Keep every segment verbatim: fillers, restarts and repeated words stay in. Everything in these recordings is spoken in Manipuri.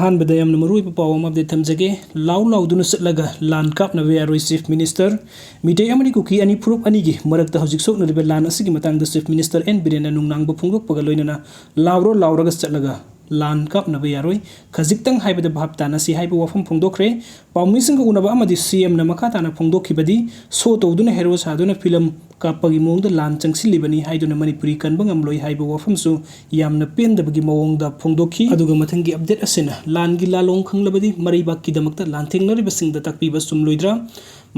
ꯑꯍꯥꯟꯕꯗ ꯌꯥꯝꯅ ꯃꯔꯨꯑꯣꯏꯕ ꯄꯥꯎ ꯑꯃ ꯑꯞꯗꯦꯠ ꯊꯝꯖꯒꯦ꯫ ꯂꯥꯎ ꯂꯥꯎꯗꯨꯅ ꯆꯠꯂꯒ ꯂꯥꯟ ꯀꯥꯞꯅꯕ ꯌꯥꯔꯣꯏ꯫ ꯆꯤꯐ ꯃꯤꯅꯤꯁꯇꯔ, ꯃꯤꯇꯩ ꯑꯃꯗꯤ ꯀꯨꯀꯤ ꯑꯅꯤ ꯐꯨꯔꯨꯞ ꯑꯅꯤꯒꯤ ꯃꯔꯛꯇ ꯍꯧꯖꯤꯛ ꯁꯣꯛꯅꯔꯤꯕ ꯂꯥꯟ ꯑꯁꯤꯒꯤ ꯃꯇꯥꯡꯗ ꯆꯤꯐ ꯃꯤꯅꯤꯁꯇꯔ ꯑꯦꯟ ꯕꯤꯔꯦꯟꯅ ꯅꯨꯡꯅꯥꯡꯕ ꯐꯣꯡꯗꯣꯛꯄꯒ ꯂꯣꯏꯅꯅ ꯂꯥꯎꯔꯣ ꯂꯥꯎꯔꯒ ꯆꯠꯂꯒ ꯂꯥꯟ ꯀꯥꯞꯅꯕ ꯌꯥꯔꯣꯏ, ꯈꯖꯤꯛꯇꯪ ꯍꯥꯏꯕꯗ ꯚꯥꯞ ꯇꯥꯅꯁꯤ ꯍꯥꯏꯕ ꯋꯥꯐꯝ ꯐꯣꯡꯗꯣꯛꯈ꯭ꯔꯦ꯫ ꯄꯥꯎꯃꯤꯁꯤꯡꯒ ꯎꯅꯕ ꯑꯃꯗꯤ ꯁꯤ ꯑꯦꯝꯅ ꯃꯈꯥ ꯇꯥꯅ ꯐꯣꯡꯗꯣꯛꯈꯤꯕꯗꯤ, ꯁꯣ ꯇꯧꯗꯨꯅ ꯍꯦꯔꯣ ꯁꯥꯗꯨꯅ ꯐꯤꯂꯝ ꯀꯥꯞꯄꯒꯤ ꯃꯑꯣꯡꯗ ꯂꯥꯟ ꯆꯪꯁꯤꯜꯂꯤꯕꯅꯤ ꯍꯥꯏꯗꯨꯅ ꯃꯅꯤꯄꯨꯔꯤ ꯀꯟꯕ ꯉꯝꯂꯣꯏ ꯍꯥꯏꯕ ꯋꯥꯐꯝꯁꯨ ꯌꯥꯝꯅ ꯄꯦꯟꯗꯕꯒꯤ ꯃꯑꯣꯡꯗ ꯐꯣꯡꯗꯣꯛꯈꯤ꯫ ꯑꯗꯨꯒ ꯃꯊꯪꯒꯤ ꯑꯞꯗꯦꯠ ꯑꯁꯤꯅ ꯂꯥꯟꯒꯤ ꯂꯥꯂꯣꯡ ꯈꯪꯂꯕꯗꯤ ꯃꯔꯩꯕꯥꯛꯀꯤꯗꯃꯛꯇ ꯂꯥꯟꯊꯦꯡꯅꯔꯤꯕꯁꯤꯡꯗ ꯇꯥꯛꯄꯤꯕ ꯆꯨꯝꯂꯣꯏꯗ꯭ꯔꯥ?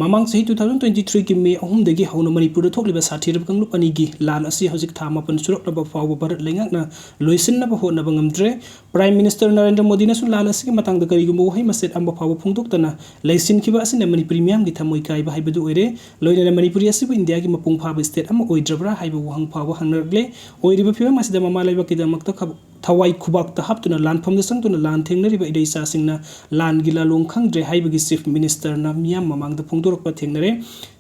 ꯃꯃꯥꯡ ꯆꯍꯤ two thousand twenty three ꯒꯤ ꯃꯦ ꯑꯍꯨꯝꯗꯒꯤ ꯍꯧꯅ ꯃꯅꯤꯄꯨꯔꯗ ꯊꯣꯛꯂꯤꯕ ꯁꯥꯊꯤꯔꯕ ꯀꯥꯡꯂꯨꯞ ꯑꯅꯤꯒꯤ ꯂꯥꯟ ꯑꯁꯤ ꯍꯧꯖꯤꯛ ꯊꯥ ꯃꯥꯄꯟ ꯁꯨꯔꯛꯂꯕ ꯐꯥꯎꯕ ꯚꯥꯔꯠ ꯂꯩꯉꯥꯛꯅ ꯂꯣꯏꯁꯤꯟꯅꯕ ꯍꯣꯠꯅꯕ ꯉꯝꯗ꯭ꯔꯦ꯫ ꯄ꯭ꯔꯥꯏꯝ ꯃꯤꯅꯤꯁꯇꯔ ꯅꯔꯦꯟꯗ꯭ꯔ ꯃꯣꯗꯤꯅꯁꯨ ꯂꯥꯟ ꯑꯁꯤꯒꯤ ꯃꯇꯥꯡꯗ ꯀꯔꯤꯒꯨꯝꯕ ꯋꯥꯍꯩ ꯃꯆꯦꯠ ꯑꯃ ꯐꯥꯎꯕ ꯐꯣꯡꯗꯣꯛꯇꯅ ꯂꯩꯁꯤꯟꯈꯤꯕ ꯑꯁꯤꯅ ꯃꯅꯤꯄꯨꯔꯤ ꯃꯤꯌꯥꯝꯒꯤ ꯊꯃꯣꯏ ꯀꯥꯏꯕ ꯍꯥꯏꯕꯗꯨ ꯑꯣꯏꯔꯦ꯫ ꯂꯣꯏꯅꯅ ꯃꯅꯤꯄꯨꯔꯤ ꯑꯁꯤꯕꯨ ꯏꯟꯗꯤꯌꯥꯒꯤ ꯃꯄꯨꯡ ꯐꯥꯕ ꯁ꯭ꯇꯦꯠ ꯑꯃ ꯑꯣꯏꯗ꯭ꯔꯕ꯭ꯔꯥ ꯍꯥꯏꯕ ꯋꯥꯍꯪ ꯐꯥꯎꯕ ꯍꯪꯅꯔꯛꯂꯦ꯫ ꯑꯣꯏꯔꯤꯕ ꯐꯤꯕꯝ ꯑꯁꯤꯗ ꯃꯃꯥ ꯂꯩꯕꯥꯛꯀꯤꯗꯃꯛꯇ ꯈꯕ-, ꯊꯋꯥꯏ ꯈꯨꯕꯥꯛꯇ ꯍꯥꯞꯇꯨꯅ ꯂꯥꯟꯐꯝꯗ ꯆꯪꯗꯨꯅ ꯂꯥꯟ ꯊꯦꯡꯅꯔꯤꯕ ꯏꯔꯩꯆꯥꯁꯤꯡꯅ ꯂꯥꯟꯒꯤ ꯂꯥꯂꯣꯡ ꯈꯪꯗ꯭ꯔꯦ ꯍꯥꯏꯕꯒꯤ ꯆꯤꯐ ꯃꯤꯅꯤꯁꯇꯔꯅ ꯃꯤꯌꯥꯝ ꯃꯃꯥꯡꯗ ꯐꯣꯡꯗꯣꯔꯛꯄ ꯊꯦꯡꯅꯔꯦ꯫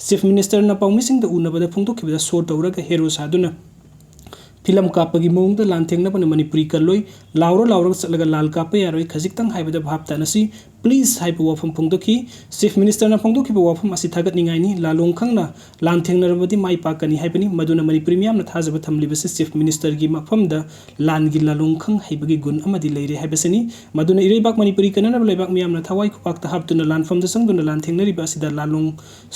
ꯆꯤꯐ ꯃꯤꯅꯤꯁꯇꯔꯅ ꯄꯥꯎꯃꯤꯁꯤꯡꯗ ꯎꯅꯕꯗ ꯐꯣꯡꯗꯣꯛꯈꯤꯕꯗ ꯁꯣ ꯇꯧꯔꯒ ꯍꯦꯔꯣ ꯁꯥꯗꯨꯅ ꯐꯤꯂꯝ ꯀꯥꯞꯄꯒꯤ ꯃꯑꯣꯡꯗ ꯂꯥꯟꯊꯦꯡꯅꯕꯅ ꯃꯅꯤꯄꯨꯔꯤ ꯀꯜꯂꯣꯏ, ꯂꯥꯎꯔ ꯂꯥꯎꯔꯒ ꯆꯠꯂꯒ ꯂꯥꯜ ꯀꯥꯞꯄ ꯌꯥꯔꯣꯏ, ꯈꯖꯤꯛꯇꯪ ꯍꯥꯏꯕꯗ ꯚꯥꯞ ꯇꯥꯅꯁꯤ, ꯄ꯭ꯂꯤꯖ ꯍꯥꯏꯕ ꯋꯥꯐꯝ ꯐꯣꯡꯗꯣꯛꯈꯤ꯫ ꯆꯤꯐ ꯃꯤꯅꯤꯁꯇꯔꯅ ꯐꯣꯡꯗꯣꯛꯈꯤꯕ ꯋꯥꯐꯝ ꯑꯁꯤ ꯊꯥꯒꯠꯅꯤꯡꯉꯥꯏꯅꯤ꯫ ꯂꯥꯂꯣꯡ ꯈꯪꯅ ꯂꯥꯟꯊꯦꯡꯅꯔꯕꯗꯤ ꯃꯥꯏ ꯄꯥꯛꯀꯅꯤ ꯍꯥꯏꯕꯅꯤ꯫ ꯃꯗꯨꯅ ꯃꯅꯤꯄꯨꯔꯤ ꯃꯤꯌꯥꯝꯅ ꯊꯥꯖꯕ ꯊꯝꯂꯤꯕꯁꯤ ꯆꯤꯐ ꯃꯤꯅꯤꯁꯇꯔꯒꯤ ꯃꯐꯝꯗ ꯂꯥꯟꯒꯤ ꯂꯥꯂꯣꯡ ꯈꯪ ꯍꯩꯕꯒꯤ ꯒꯨꯟ ꯑꯃꯗꯤ ꯂꯩꯔꯦ ꯍꯥꯏꯕꯁꯤꯅꯤ꯫ ꯃꯗꯨꯅ ꯏꯔꯩꯕꯥꯛ ꯃꯅꯤꯄꯨꯔꯤ ꯀꯟꯅꯅꯕ ꯂꯩꯕꯥꯛ ꯃꯤꯌꯥꯝꯅ ꯊꯋꯥꯏ ꯈꯨꯄꯥꯛꯇ ꯍꯥꯞꯇꯨꯅ ꯂꯥꯟꯐꯝꯗ ꯆꯪꯗꯨꯅ ꯂꯥꯟꯊꯦꯡꯅꯔꯤꯕ ꯑꯁꯤꯗ ꯂꯥꯂꯣꯡ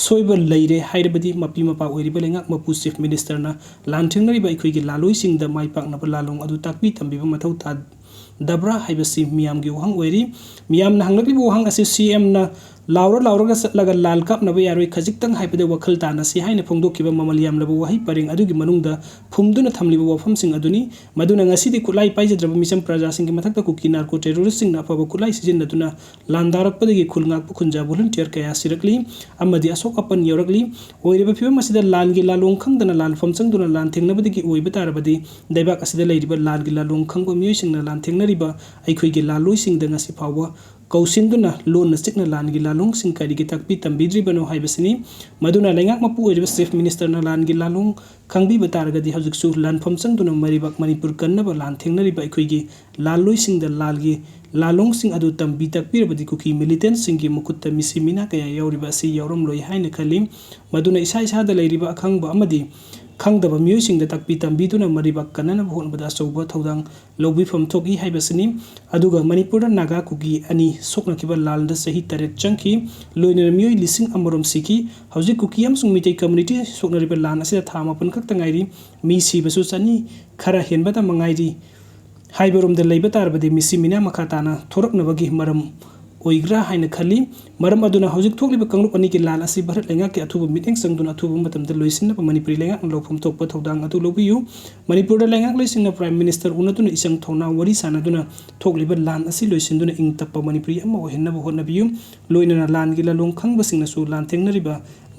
ꯁꯣꯏꯕ ꯂꯩꯔꯦ ꯍꯥꯏꯔꯕꯗꯤ ꯃꯄꯤ ꯃꯄꯥ ꯑꯣꯏꯔꯤꯕ ꯂꯩꯉꯥꯛ ꯃꯄꯨ ꯆꯤꯐ ꯃꯤꯅꯤꯁꯇꯔꯅ ꯂꯥꯟꯊꯦꯡꯅꯔꯤꯕ ꯑꯩꯈꯣꯏꯒꯤ ꯂꯥꯂꯣꯏꯁꯤꯡꯗ ꯃꯥꯏ ꯄꯥꯛꯅꯕ ꯂꯥꯂꯣꯡ ꯑꯗꯨ ꯇꯥꯛꯄꯤ ꯇꯝꯕꯤꯕ ꯃꯊꯧ ꯇꯥꯗꯕ꯭ꯔꯥ ꯍꯥꯏꯕꯁꯤ ꯃꯤꯌꯥꯝꯒꯤ ꯋꯥꯍꯪ ꯑꯣꯏꯔꯤ꯫ ꯃꯤꯌꯥꯝꯅ ꯍꯪꯂꯛꯂꯤꯕ ꯋꯥꯍꯪ ꯑꯁꯤ ꯁꯤ ꯑꯦꯝꯅ ꯂꯥꯎꯔ ꯂꯥꯎꯔꯒ ꯆꯠꯂꯒ ꯂꯥꯜ ꯀꯥꯞꯅꯕ ꯌꯥꯔꯣꯏ, ꯈꯖꯤꯛꯇꯪ ꯍꯥꯏꯕꯗ ꯋꯥꯈꯜ ꯇꯥꯅꯁꯤ ꯍꯥꯏꯅ ꯐꯣꯡꯗꯣꯛꯈꯤꯕ ꯃꯃꯜ ꯌꯥꯝꯂꯕ ꯋꯥꯍꯩ ꯄꯔꯦꯡ ꯑꯗꯨꯒꯤ ꯃꯅꯨꯡꯗ ꯐꯨꯝꯗꯨꯅ ꯊꯝꯂꯤꯕ ꯋꯥꯐꯝꯁꯤꯡ ꯑꯗꯨꯅꯤ꯫ ꯃꯗꯨꯅ ꯉꯁꯤꯗꯤ ꯈꯨꯠꯂꯥꯏ ꯄꯥꯏꯖꯗ꯭ꯔꯕ ꯃꯤꯆꯝ ꯄ꯭ꯔꯖꯥꯁꯤꯡꯒꯤ ꯃꯊꯛꯇ ꯀꯨꯀꯤ ꯅꯥꯔꯀꯣ ꯇꯦꯔꯣꯔꯤꯁꯁꯤꯡꯅ ꯑꯐꯕ ꯈꯨꯠꯂꯥꯏ ꯁꯤꯖꯤꯟꯅꯗꯨꯅ ꯂꯥꯟꯗꯥꯔꯛꯄꯗꯒꯤ ꯈꯨꯜ ꯉꯥꯛꯄ ꯈꯨꯟꯖꯥ ꯚꯣꯂꯨꯟꯇꯤꯌꯔ ꯀꯌꯥ ꯁꯤꯔꯛꯂꯤ ꯑꯃꯗꯤ ꯑꯁꯣꯛ ꯑꯄꯟ ꯌꯥꯎꯔꯛꯂꯤ꯫ ꯑꯣꯏꯔꯤꯕ ꯐꯤꯕꯝ ꯑꯁꯤꯗ ꯂꯥꯟꯒꯤ ꯂꯥꯂꯣꯡ ꯈꯪꯗꯅ ꯂꯥꯟꯐꯝ ꯆꯪꯗꯨꯅ ꯂꯥꯟ ꯊꯦꯡꯅꯕꯗꯒꯤ ꯑꯣꯏꯕ ꯇꯥꯔꯕꯗꯤ ꯂꯩꯕꯥꯛ ꯑꯁꯤꯗ ꯂꯩꯔꯤꯕ ꯂꯥꯟꯒꯤ ꯂꯥꯂꯣꯡ ꯈꯪꯕ ꯃꯤꯑꯣꯏꯁꯤꯡꯅ ꯂꯥꯟ ꯊꯦꯡꯅꯔꯤꯕ ꯑꯩꯈꯣꯏꯒꯤ ꯂꯥꯂꯣꯏꯁꯤꯡꯗ ꯉꯁꯤ ꯐꯥꯎꯕ ꯀꯧꯁꯤꯟꯗꯨꯅ ꯂꯣꯟꯅ ꯆꯤꯛꯅ ꯂꯥꯟꯒꯤ ꯂꯥꯂꯣꯡꯁꯤꯡ ꯀꯔꯤꯒꯤ ꯇꯥꯛꯄꯤ ꯇꯝꯕꯤꯗ꯭ꯔꯤꯕꯅꯣ ꯍꯥꯏꯕꯁꯤꯅꯤ꯫ ꯃꯗꯨꯅ ꯂꯩꯉꯥꯛ ꯃꯄꯨ ꯑꯣꯏꯔꯤꯕ ꯆꯤꯐ ꯃꯤꯅꯤꯁꯇꯔꯅ ꯂꯥꯟꯒꯤ ꯂꯥꯂꯣꯡ ꯈꯪꯕꯤꯕ ꯇꯥꯔꯒꯗꯤ ꯍꯧꯖꯤꯛꯁꯨ ꯂꯥꯟꯐꯝ ꯆꯪꯗꯨꯅ ꯃꯔꯩꯕꯥꯛ ꯃꯅꯤꯄꯨꯔ ꯀꯟꯅꯕ ꯂꯥꯟ ꯊꯦꯡꯅꯔꯤꯕ ꯑꯩꯈꯣꯏꯒꯤ ꯂꯥꯂꯣꯏꯁꯤꯡꯗ ꯂꯥꯜꯒꯤ ꯂꯥꯂꯣꯡꯁꯤꯡ ꯑꯗꯨ ꯇꯝꯕꯤ ꯇꯥꯛꯄꯤꯔꯕꯗꯤ ꯀꯨꯀꯤ militantꯁꯤꯡꯒꯤ ꯃꯈꯨꯠꯇ ꯃꯤꯁꯤ ꯃꯤꯅꯥ ꯀꯌꯥ ꯌꯥꯎꯔꯤꯕ ꯑꯁꯤ ꯌꯥꯎꯔꯝꯂꯣꯏ ꯍꯥꯏꯅ ꯈꯜꯂꯤ꯫ ꯃꯗꯨꯅ ꯏꯁꯥ ꯏꯁꯥꯗ ꯂꯩꯔꯤꯕ ꯑꯈꯪꯕ ꯑꯃꯗꯤ ꯈꯪꯗꯕ ꯃꯤꯑꯣꯏꯁꯤꯡꯗ ꯇꯥꯛꯄꯤ ꯇꯝꯕꯤꯗꯨꯅ ꯃꯔꯤꯕꯥꯛ ꯀꯟꯅꯅꯕ ꯍꯣꯠꯅꯕꯗ ꯑꯆꯧꯕ ꯊꯧꯗꯥꯡ ꯂꯧꯕꯤꯐꯝ ꯊꯣꯛꯏ ꯍꯥꯏꯕꯁꯤꯅꯤ꯫ ꯑꯗꯨꯒ ꯃꯅꯤꯄꯨꯔꯗ ꯅꯥꯒꯥ ꯀꯨꯀꯤ ꯑꯅꯤ ꯁꯣꯛꯅꯈꯤꯕ ꯂꯥꯟꯗ ꯆꯍꯤ ꯇꯔꯦꯠ ꯆꯪꯈꯤ꯫ ꯂꯣꯏꯅꯅ ꯃꯤꯑꯣꯏ ꯂꯤꯁꯤꯡ ꯑꯃꯔꯣꯝ ꯁꯤꯈꯤ꯫ ꯍꯧꯖꯤꯛ ꯀꯨꯀꯤ ꯑꯃꯁꯨꯡ ꯃꯤꯇꯩ community ꯁꯣꯛꯅꯔꯤꯕ ꯂꯥꯟ ꯑꯁꯤꯗ ꯊꯥ ꯃꯥꯄꯟ ꯈꯛꯇ ꯉꯥꯏꯔꯤ꯫ ꯃꯤ ꯁꯤꯕꯁꯨ ꯆꯅꯤ ꯈꯔ ꯍꯦꯟꯕꯇ ꯃꯉꯥꯏꯔꯤ꯫ ꯍꯥꯏꯕꯔꯣꯝꯗ ꯂꯩꯕ ꯇꯥꯔꯕꯗꯤ ꯃꯤꯁꯤ ꯃꯤꯅꯥ ꯃꯈꯥ ꯇꯥꯅ ꯊꯣꯔꯛꯅꯕꯒꯤ ꯃꯔꯝ ꯑꯣꯏꯒ꯭ꯔꯥ ꯍꯥꯏꯅ ꯈꯜꯂꯤ꯫ ꯃꯔꯝ ꯑꯗꯨꯅ ꯍꯧꯖꯤꯛ ꯊꯣꯛꯂꯤꯕ ꯀꯥꯡꯂꯨꯞ ꯑꯅꯤꯒꯤ ꯂꯥꯟ ꯑꯁꯤ ꯚꯥꯔꯠ ꯂꯩꯉꯥꯛꯀꯤ ꯑꯊꯨꯕ ꯃꯤꯠꯌꯦꯡ ꯆꯪꯗꯨꯅ ꯑꯊꯨꯕ ꯃꯇꯝꯗ ꯂꯣꯏꯁꯤꯟꯅꯕ ꯃꯅꯤꯄꯨꯔꯤ ꯂꯩꯉꯥꯛꯅ ꯂꯧꯐꯝ ꯊꯣꯛꯄ ꯊꯧꯗꯥꯡ ꯑꯗꯨ ꯂꯧꯕꯤꯌꯨ꯫ ꯃꯅꯤꯄꯨꯔꯗ ꯂꯩꯉꯥꯛꯂꯣꯏꯁꯤꯡꯅ Prime Minister ꯎꯅꯗꯨꯅ ꯏꯆꯪ ꯊꯧꯅꯥ ꯋꯥꯔꯤ ꯁꯥꯅꯗꯨꯅ ꯊꯣꯛꯂꯤꯕ ꯂꯥꯟ ꯑꯁꯤ ꯂꯣꯏꯁꯤꯟꯗꯨꯅ ꯏꯪ ꯇꯞꯄ ꯃꯅꯤꯄꯨꯔꯤ ꯑꯃ ꯑꯣꯏꯍꯟꯅꯕ ꯍꯣꯠꯅꯕꯤꯌꯨ꯫ ꯂꯣꯏꯅꯅ ꯂꯥꯟꯒꯤ ꯂꯥꯂꯣꯡ ꯈꯪꯕꯁꯤꯡꯅꯁꯨ ꯂꯥꯟ ꯊꯦꯡꯅꯔꯤꯕ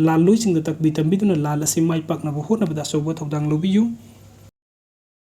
ꯂꯥꯜꯂꯣꯏꯁꯤꯡꯗ ꯇꯥꯛꯄꯤ ꯇꯝꯕꯤꯗꯨꯅ ꯂꯥꯟ ꯑꯁꯤ ꯃꯥꯏ ꯄꯥꯛꯅꯕ ꯍꯣꯠꯅꯕꯗ ꯑꯆꯧꯕ ꯊꯧꯗꯥꯡ ꯂꯧꯕꯤꯌꯨ꯫